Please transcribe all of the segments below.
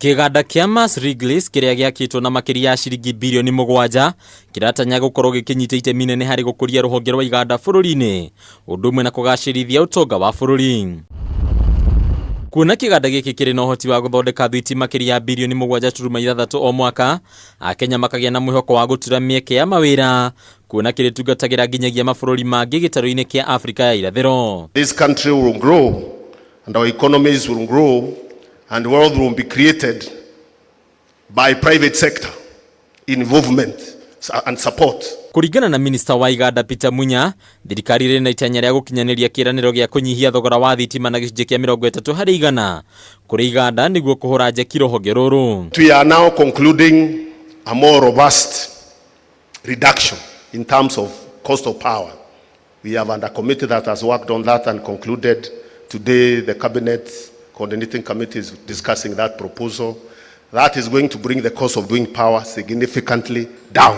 Kĩganda kĩa Mars Wrigley's kĩrĩa gĩakĩtwo na makĩria ya ciringi birioni 7 kĩratanya gũkorwo gĩkĩnyita itemi nene harĩ gũkũria rũhonge rwa iganda bũrũri-inĩ ũndũ ũmwe na kũgacĩrithia ũtonga wa bũrũri. Kuona kĩganda gĩkĩ kĩrĩ na ũhoti wa gũthondeka thwiti makĩria ya birioni 7.6 o mwaka, Akenya makagĩa na mwĩhoko wa gũtura mĩeke ya mawĩra kuona kĩrĩtungatagĩra nginyagia mabũrũri mangĩ gĩtarũ-inĩ kĩa Afrika ya irathĩro. This country will grow and our economies will grow and wealth will be created by private sector involvement and support. Kũringana na minista wa iganda Peter Munya, thirikari ĩrĩ na itanya rĩa gũkinyanĩria kĩĩranĩro gĩa kũnyihia thogora wa thitima na gĩcunjĩ kĩa 30% kũrĩ iganda nĩguo kũhũra njeki rũhonge rũrũ. We are now concluding a more robust reduction in terms of cost of power. We have under committee that has worked on that and concluded today the cabinet coordinating committee is discussing that proposal. That is going to bring the cost of doing power significantly down.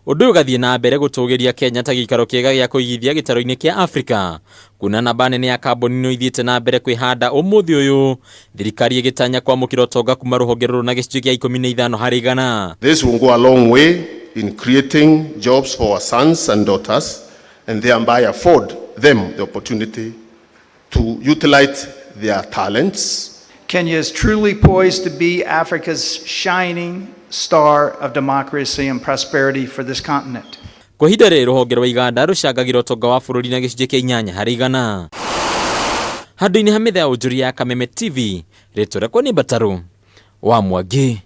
Ũndũ ũyũ ũgathiĩ na mbere gũtũgĩria Kenya ta gĩikaro kĩega gĩa kũigithia gĩtarũ-inĩ kĩa Afrika kuona namba nene ya kambuni no ithiĩte na mbere kwĩhanda ũmũthĩ ũyũ thirikari ĩgĩtanya kwamũkĩra ũtonga kuma rũhonge rũrũ na gĩcunjĩ kĩa 15%. This will go a long way in creating jobs for our sons and daughters and thereby afford them the opportunity to utilize their talents. Kenya is truly poised to be Africa's shining star of democracy and prosperity for this continent. Kwa ihinda rĩrĩ rũhonge rwa iganda rũcangagĩra ũtonga wa bũrũri na gĩcunjĩ kĩa 8%. Handũ-inĩ ha metha ya ũnjũri ya Kameme TV, rĩtwa rĩakwa nĩ Mbatarũ wa Mwangi.